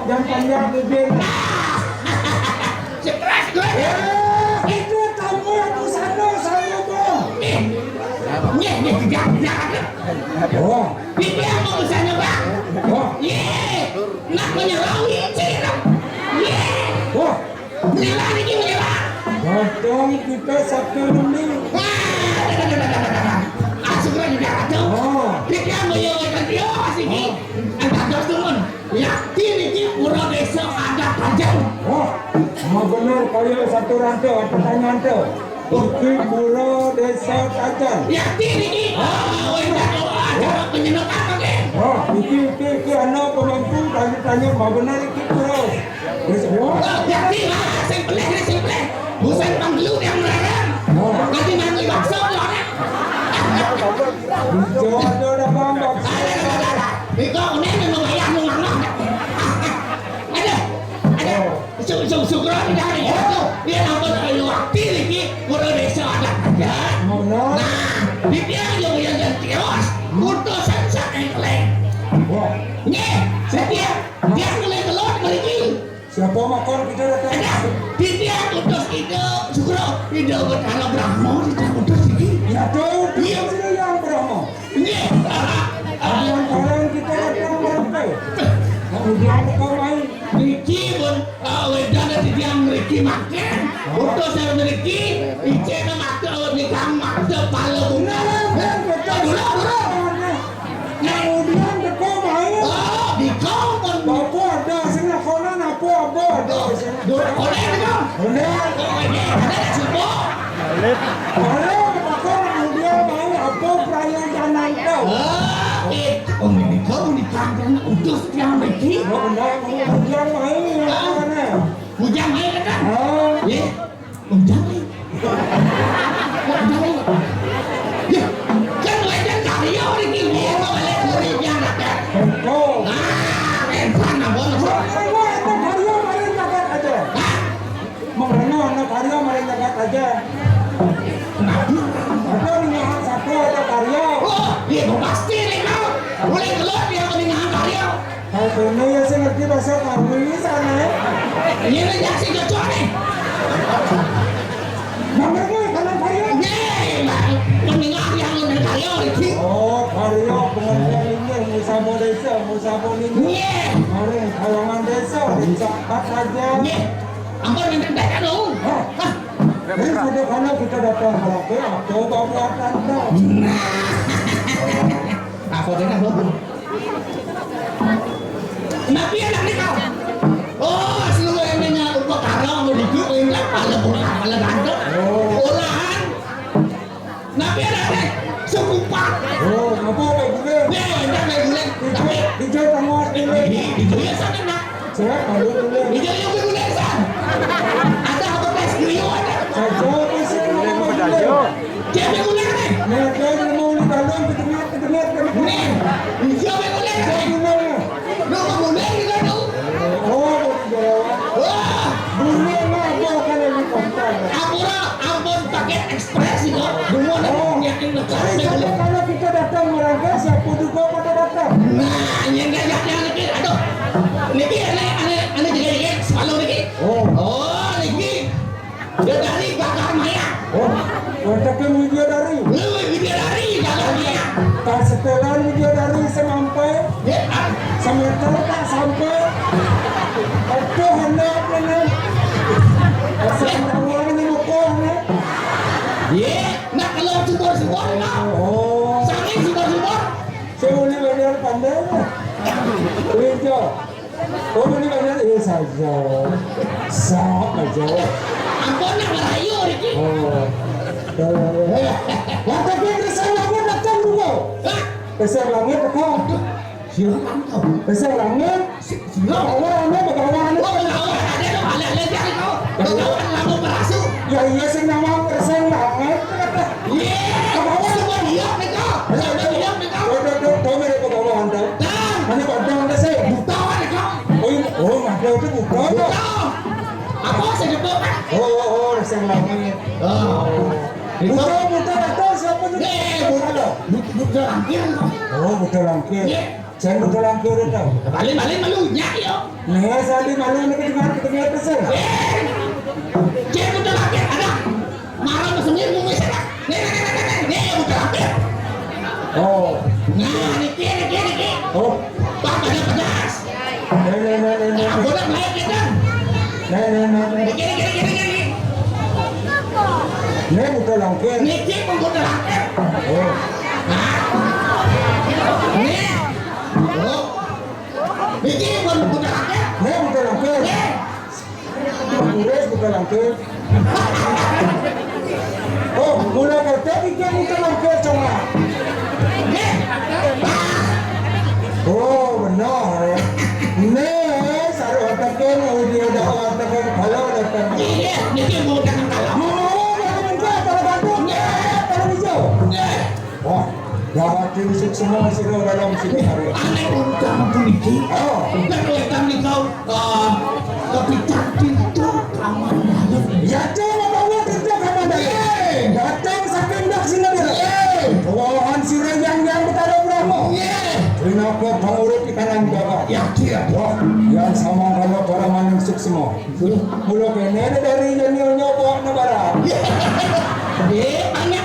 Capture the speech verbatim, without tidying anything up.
Yang panjang bibir. Stres, stres. Eh, itu tamu yang di sana, saya, Bang. Nih, nih, nih, tidak, tidak. Oh. Ini yang mau sana, Bang. Oh. Ye, nak menyerang, licin. Ye. Oh. Menyerang, ini menyerang. Ganteng kita satu ini. Wah, asik lagi dah tuh. Oh. Kita mau yang dia sini. Oh. Entah terus turun. Yakti niki pura desa adat Tajan. Oh, mau bener kaya satu ranto, pertanyaan tu. Iki pura desa Tajan. Yakti niki. Oh, wis ada penyedotan oke. Oh, iki, iki, iki ana pemangku tanya-tanya mau bener iki pura. Wis, oh. Oh, yakti lah, sing pelih, sing pelih. Busan panggelu yang melarang. Oh. Nanti nanti bakso orang. Jodoh dah bambak. Iko ini memang ayah mau ngomong. Ada, ada. Su su sugro dari itu. Dia nampak ayo wakil lagi. Mula desa ada ada. Mula. Nah, di dia yang yang yang tios. Putusan sa engkleng. Wah. Nih, setia. Dia ngeliat telur meriki. Siapa makan kita datang? Ada. Di dia utus itu sugro. Di dia buat anak Brahma. Di dia utus ini. Ya tuh. Iya. Sini yang Brahma. Nggih. Amun barang kita datang mereka. Kemudian kau main. Niki pun, eh, wedana titiang mriki mangkin. Utus saya mriki, ijin mata nikang mata pala bunga. Nah, betul. Dulu, dulu. Kemudian teko main. Oh, dikau pun. Bapak ada sing lakonan apa, apa ada sing. Dulu, oleh dikau. Oleh. Oh, ini ada semua. Balik. Ora bakal dia mau apa perayaan kau? Oh, eh, oh, ini kau di kantor utus yang lagi. Oh, enggak, mau hujan main yang mana? Hujan main kan? Oh. Eh, hujan main. Hujan main. Ya, kan hujan kali ya, orang ini, ya, mau balik, orang yang datang. Betul. Ah, Rensan, nah, bolos. Semua itu Mario main jagat aja. Hah? Mengrengah anak karya main jagat aja. Ada mengahan satu ada karya. Oh, iya, gua pasti nih kau. Boleh keluar dia mengahan karya. Kalau ini ya saya ngerti bahasa Kawi sana ya. Ini nih jaksi kecuali. Nomor gue kalau karya. Yeay, Bang. Mendengar yang mendengar karya itu. Oh, karya pengertian ini Musabo Desa, Musabo ini. Yeay. Mari kalangan desa, desa empat aja. Yeay. Ampun, minta baca dong. Hah? Hah? Ini sudah kalau kita datang berarti atau bawa tante. Nah. Apa dia nak bawa? Nabi anak ni kau. Oh, seluruh yang punya rupa karang, rujuk, ingat, pala bunga, pala ganteng. Oh. Olahan. Nabi ada teh, sekupat. Oh, apa apa gula? Nih, entah naik gula. Tapi hijau tengah gula. Di, di gula sana nak. Saya kalau gula. Hijau yang gula sana. Ada apa tes gula ada? Saya jawab masih gula. Dia ada gula nih. Nah, dia ada mau di dalam, di tengah, di tengah, di tengah. Nih, hijau yang gula. Hijau gula. Lu mau gula juga tuh. Oh, betul. Wah. Gula mah apa kan yang dikontak? Ampura, ampun pakai ekspresi kok. Gua ada yakin. Jadi, kalau kita datang merangkai, siapa juga pada datang? Nah, yang gak yakin lagi. Aduh. Niki aneh, aneh, aneh juga niki. Selalu niki. Oh. Oh, niki. Dia dari Bakar Maya. Oh, kontaknya Widya dari. Lu Widya dari Bakar Maya. Tak setelan Widya dari semampai. Ya, ah. Semeter tak sampai. Aduh, hendak benar. Asal tahu ini mukul nih. Ye, nak kalau sumur-sumur, nak. Oh. Sange sumur-sumur. Saya boleh belajar pandai. Itu. Oh, ini belajar, eh, saja. Sok aja. Ampun, nak merayu, Riki. Oh. Kalau, eh, waktu dia kesan langit datang dulu. Hah? Kesan langit datang. Siapa kau? Kesan langit. Si-, siapa? Bawa anu, bawa anu. Oh, bawa anu. Ada dong, ada, ada, ada, kau. Bawa anu, lama berasu. Ya, iya, sing nama kesan langit. Iya. Bawa anu. Semua dia, mereka. Ada, ada, dia, mereka. Ada, ada, tahu mereka bawa anu. Dan. Mana padang ada sih? Buta, mereka. Oh, iya. Oh, ada itu buta. Buta. Apa sih, buta? Oh, oh, oh, kesan langit. Oh. Buta, buta, datang siapa tuh? Eh, buta. Buta, buta langkir. Oh, buta langkir. Iya. Cén buta langkir itu. Balik-balik malu nyak yo. Nih, sali malu nih kedengar kedengar pesan. Cén buta langkir ada. Marah sendiri mau misalnya. Nih, nih, nih, nih, nih, nih, yang buta langkir. Oh. Nah, niki, niki, niki. Oh. Pak, pada pedas. Nih, nih, nih, nih, nih. Nah, bodoh, baik, ya, kan? Nih, nih, nih, nih. Niki, niki, niki, niki. Nih, buta langkir. Niki pun buta langkir. Oh. Nah. Nih. Oh. Niki pun buta langkir. Nih, buta langkir. Nih. Urus buta langkir. Oh, mula kerja bikin buta langkir cuma. Nih. Oh, benar. Nih, saru otaknya mau dia udah otaknya kepala udah kan. Iya, niki mau datang kalah. Mau, mau, mau, mau, kalau bagus. Nih, kalau hijau. Nih. Wah, gawat, diusik semua sih dalam sini hari. Aneh orang puniki. Oh. Kan orang kami kau, eh, tapi cantik itu kamar dalam. Ya, cuma bawa kerja kamar dalam. Iya. Datang saking dak sini dia. Iya. Bawahan si Rayang yang bertaruh berapa? Iya. Kenapa pengurut di kanan gawat? Ya, dia. Wah, yang sama kalau para manusia semua. Mula kene dari Jani nyoba negara. Iya. Dia banyak